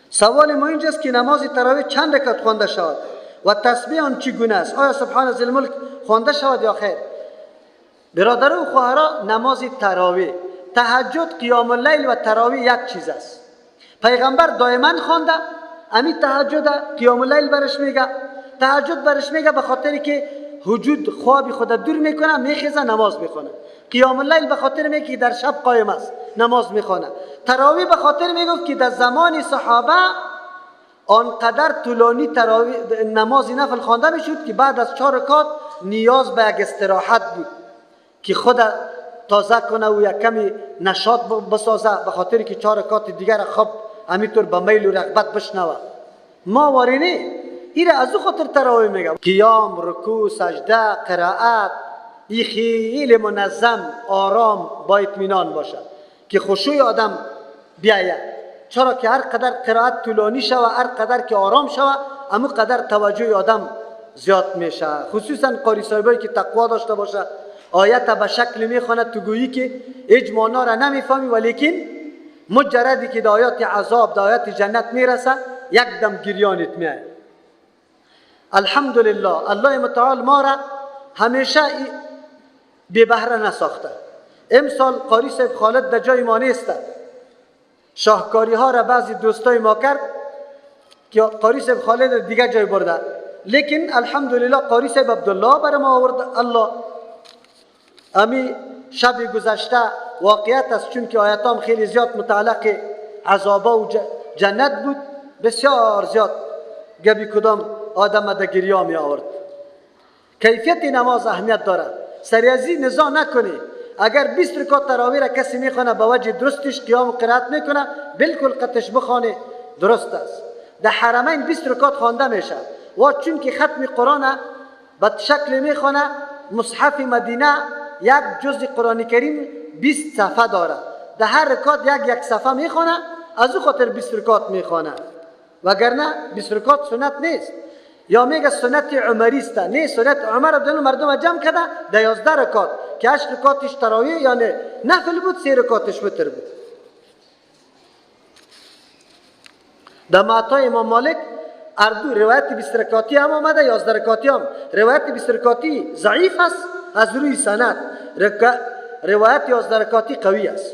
سوال ما اینجاست که نماز تراویح چند رکعت خوانده شود و تسبیح آن چگونه است؟ آیا سبحان ذی الملک خوانده شود یا خیر؟ برادر و خواهرا، نماز تراویح، تهجد، قیام اللیل و تراویح یک چیز است. پیغمبر دائما خوانده، امی تهجد قیام اللیل برش میگه، تهجد برش میگه به خاطر که وجود خواب خود دور میکنه، میخیزه نماز میخونه. قیام اللیل به خاطر میگه که در شب قایم است، نماز میخونه. تراویح به خاطر میگفت که در زمان صحابه آنقدر طولانی تراویح نماز نفل خوانده میشد که بعد از 4 رکعت نیاز به یک استراحت بود که خود تازه کنه و یک کمی نشاط بسازه، به خاطر که 4 رکعت دیگر خواب همینطور به میل و رغبت بشنوه. ما وارینه ایره از او خاطر تراویح میگم. قیام، رکوع، سجده، قرائت ای خیلی منظم، آرام، با اطمینان باشه که خشوع آدم بیاید. چرا که هر قدر قرائت طولانی شوه، هر قدر که آرام شوه، امو قدر توجه آدم زیاد میشه. خصوصا قاری صاحبایی که تقوا داشته باشه، آیت به شکل میخواند تو گویی که هیچ معنا را نمیفهمی، ولیکن مجردی که در آیات عذاب، در آیات جنت میرسه، یک دم گریانت میاد. الحمدلله الله متعال ما را همیشه بی بهره نساخته. امسال قاری صاحب خالد در جای ما نیست. شاهکاری ها را بعضی دوستای ما کرد که قاری صاحب خالد دیگه جای برده، لیکن الحمدلله قاری صاحب عبدالله برای ما آورد. الله امی شب گذشته واقعیت است، چون که آیتام خیلی زیاد متعلق عذابا و جنت بود، بسیار زیاد گبی کدام آدم در گریا می آورد. کیفیت نماز اهمیت داره. سریازی نزاع نکنی. اگر 20 رکعت تراویح را کسی میخوانه به وجه درستش قیام و قرائت میکنه، بالکل قطش بخوانه درست است. در حرمین 20 رکعت خوانده میشه و چون که ختم قرآن به شکل میخوانه، مصحف مدینه یک جزء قرآن کریم 20 صفحه داره، در هر رکعت یک صفحه میخوانه، از او خاطر 20 رکعت میخوانه، وگرنه 20 رکعت سنت نیست. یا میگه سنت عمری است، نه سنت عمر عبدالله مردم جمع کرده در 11 رکعت که 8 رکعتش تراویح یعنی نفل بود، 3 رکعتش وتر بود. در معطای امام مالک اردو روایت 20 رکعتی هم آمده، 11 رکعتی هم. روایت 20 رکعتی ضعیف است از روی سند، روایت 11 رکعتی قوی است.